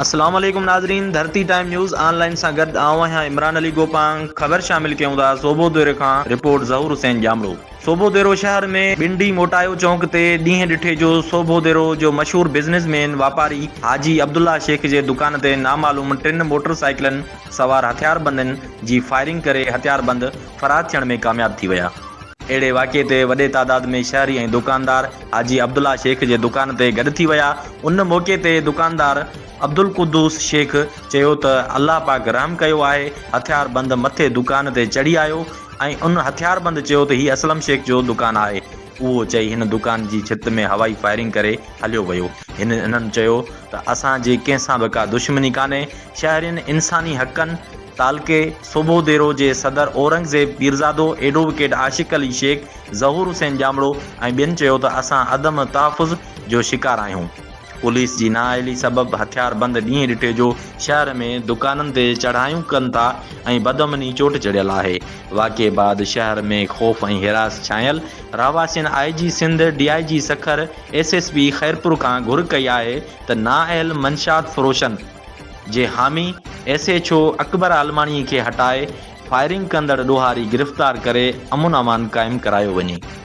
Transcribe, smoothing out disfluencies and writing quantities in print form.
اسلام عليڪم ناظرين ڌرتي ٽائيم نيوز آن لائين سان گڏ آئون آهيان عمران علي گوپانگ خبر شامل ڪيون ٿا صوبو ديري کان رپورٽ ظهور حسين ڄامڙو صوبو ديرو شهر ۾ ٻنڊي موٽايو چونڪ تي ڏينهن ڏٺي جو صوبو ديرو جو مشهور بزنس مين واپاري حاجي عبدالله شيخ جي دڪان تي نامعلوم ٽن موٽر سائيڪلن سوار هٿياربندن جي فائرنگ ڪري هٿياربند فرار ٿيڻ ۾ ڪامياب ٿي ويا. اهڙي واقعي تي وڏي تعداد ۾ شهري ۽ دڪاندار حاجي عبدالله شيخ جي دڪان تي گڏ ٿي ويا، ان موقعي تي دڪاندار عبدالقدوس شيخ چيو ته الله پاڪ رحم ڪيو آهي، هٿياربند مٿي دڪان تي چڙهي آيو ۽ ان هٿياربند چيو ته هي اسلم شيخ جو دڪان آهي، اهو چئي هن دڪان جي ڇت ۾ هوائي فائرنگ ڪري هليو ويو، هن انهن چيو ته اسان جي ڪنهن سان به ڪا دشمني ڪانهي، شهرين انساني حقن تعلقي صوڀوديرو جي صدر اورنگزيب پيرزادو، ايڊووڪيٽ عاشق علي شيخ، ظهور حسين ڄامڙو ۽ ٻين چيو ته اسان عدم تحفظ جو شڪار آهيون، پوليس جي نااهلي سبب هٿياربند ڏينهن ڏٺي جو شهر ۾ دڪانن تي چڙهايون ڪن ٿا ۽ بدامني چوٽ چڙهيل آهي، واقعي بعد شهر ۾ خوف ۽ هراس ڇانيل، رهواسين I G Sindh, D I G Sukkur, S S P Khairpur کان گهر ڪئي آهي ته نااهل منشيات فروشن جي حامي S H O Akbar Almani کي هٽائي فائرنگ ڪندڙ ڏوهاري گرفتار ڪري امن امان قائم ڪرايو وڃي.